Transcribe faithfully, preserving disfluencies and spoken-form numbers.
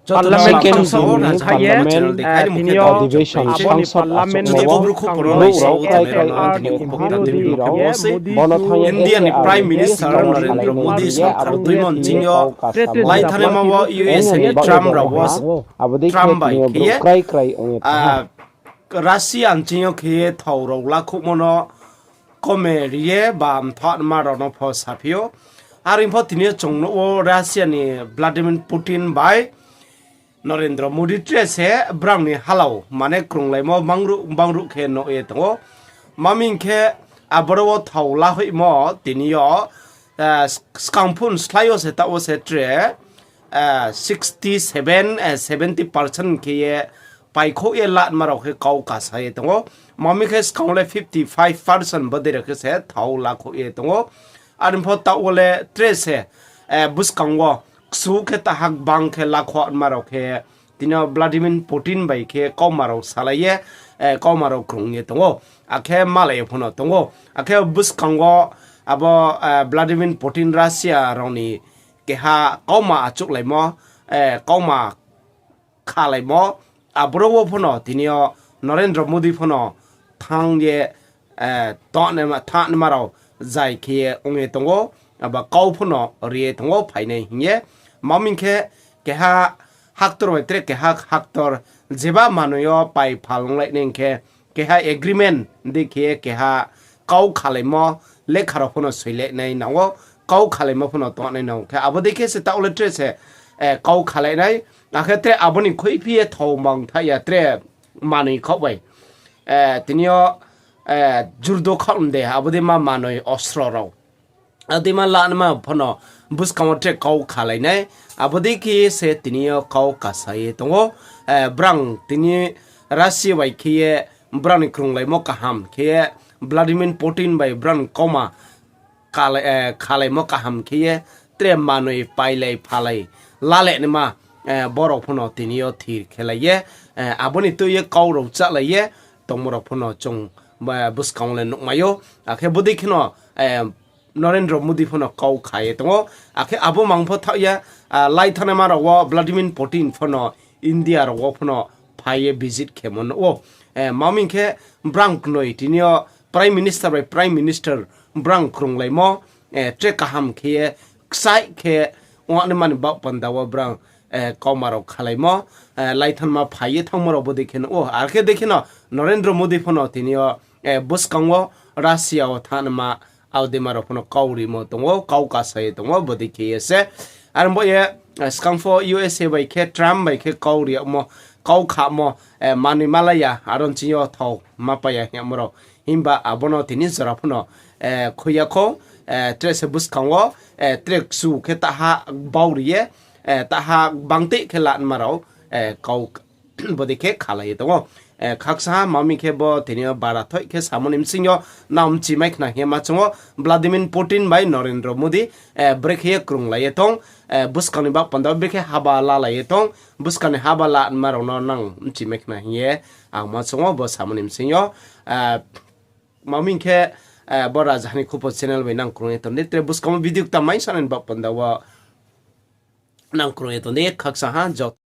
Parliament ni channel dekhai ni mukhe tini yo adivation, abo ni parliament ni brouh rao krai krai ong tong, India ni Prime Minister Narendra Modi sorkar tuimo nching yo, lai thanngnaima wo U S A ni Trump rao wo, Trump bai khe ye, Russia nching yo khe ye thao rao lakhouhmo no kome ri ye ba mthaohma rao no pho saphi ou. Are pho tini yo chung nuh ou Russia ni Vladimir Putin bai Narendra Modi tre se brang ni halao mane krunglaimo bangruh bangruh khe nuh ye tong ou. Mami hing khe aboro wo thao lahoihmo tini yo, skang phun slái yo se taoh wo se tre, sixty seven, seventy percent khe ye paikhouh ye lanma rao khe kau kasa ye tong ou. Mami khe skang wo le fifty five percent bodei rao khe se thao lakhouh ye tong ou. Are pho taoh wo le tre se, buskang wo ksu khe taha gbang khe lakhouhma rao khe tini yo Vladimir Putin bai khe kauma rao salai ye, kauma rao krung ye tong ou. Akhe malai ye pho no tong ou. Akhe buskang wo abo, Vladimir Putin Russia rao ni keha kauma achouhlaimo, kauma khalaimo, aboro wo pho no tini yo Narendra Modi pho no thanng ye, thanngnaima rao zai khe ye ong ye tong ou, abo kau pho no ri ye tong ou phainai hing ye. Mami hing khe keha haktor bai tre keha haktor jeba manoi yo pai phal onglai nai hing khe, keha agreement dei khe ye keha kau khalaimo lekha rao pho no soi le nai nang ou, kau khalaimo pho no tong nai nang ou. Khe abo dei khe se taoh le tre se, kau khalai nai, akhe tre abo ni khuiphi ye thao mang thaih ya tre manoi khaoh bai, tini yo, jurdo khaoh de, abo dei ma manoi ostro rao, abo dei ma lanma pho no buskang wo tre kau khalai nai, abo dei khe se tini yo kau kasa ye tong ou. Brang tini Russia bai khe ye brang ni krunglaimo kaham khe ye Vladimir Putin bai brang ni kauma khalaimo kaham khe ye tre manoi pailai phalai lale naima, borao pho no tini yo thir khelai ye, abo ni tui ye kau rao chálai ye tongmo rao pho no chung buskang wo le nuhmai ou. Akhe bodei kheno Narendra Modi pho no kau kha ye tong ou. Akhe abo mang pho thaoh ya, lai thanngnaima rao wo Vladimir Putin pho no India rao wo pho no phai ye visit khemo nuh ou. Mami hing khe brang knoi tini yo Prime Minister bai Prime Minister brang krunglaimo, tre kaham khe ye kchaih khe ongnaima ni baoh panda wo brang kauma rao khalaimo, lai thanngma phai ye thanngmo rao bodei khe nuh ou. Akhe dei kheno Narendra Modi pho no tini yo buskang wo Russia wo thanngnaima abo dei ma rao pho no kau rimo tong ou, kau kasa ye tong ou, bodei khe ye se. Are bo ye, skang pho U S A bai khe Trump bai khe kau ri yagmo, kau khamo, manoi malai ya, aro nching yo thao ma pai ya hing yagmo rao. Himba abo no tini jora pho no khui ya khou, tre se buskang wo, tre kchu khe taha bau ri ye, taha bangtei khe lanma rao, kau bodei khe khalai ye tong ou. Khakcha ha, mami khe bo tini yo bara thoih khe samo ni bsing yo nang mchi mai khna hing ye ma chung ou, Vladimir Putin bai Narendra Modi, brekhe ye krunglai ye tong, buskang ni baoh panda wo brekhe haba lalai ye tong, buskang ni haba lanma rao no nang mchi mai khna hing ye ang ma chung ou bo samo ni bsing yo. Mami khe, bo Rajaha ni Khupo channel bai nang krung ye tong di, tre buskang wo video kta mai sanai ni baoh panda wo nang krung ye tong di, khakcha ha, joto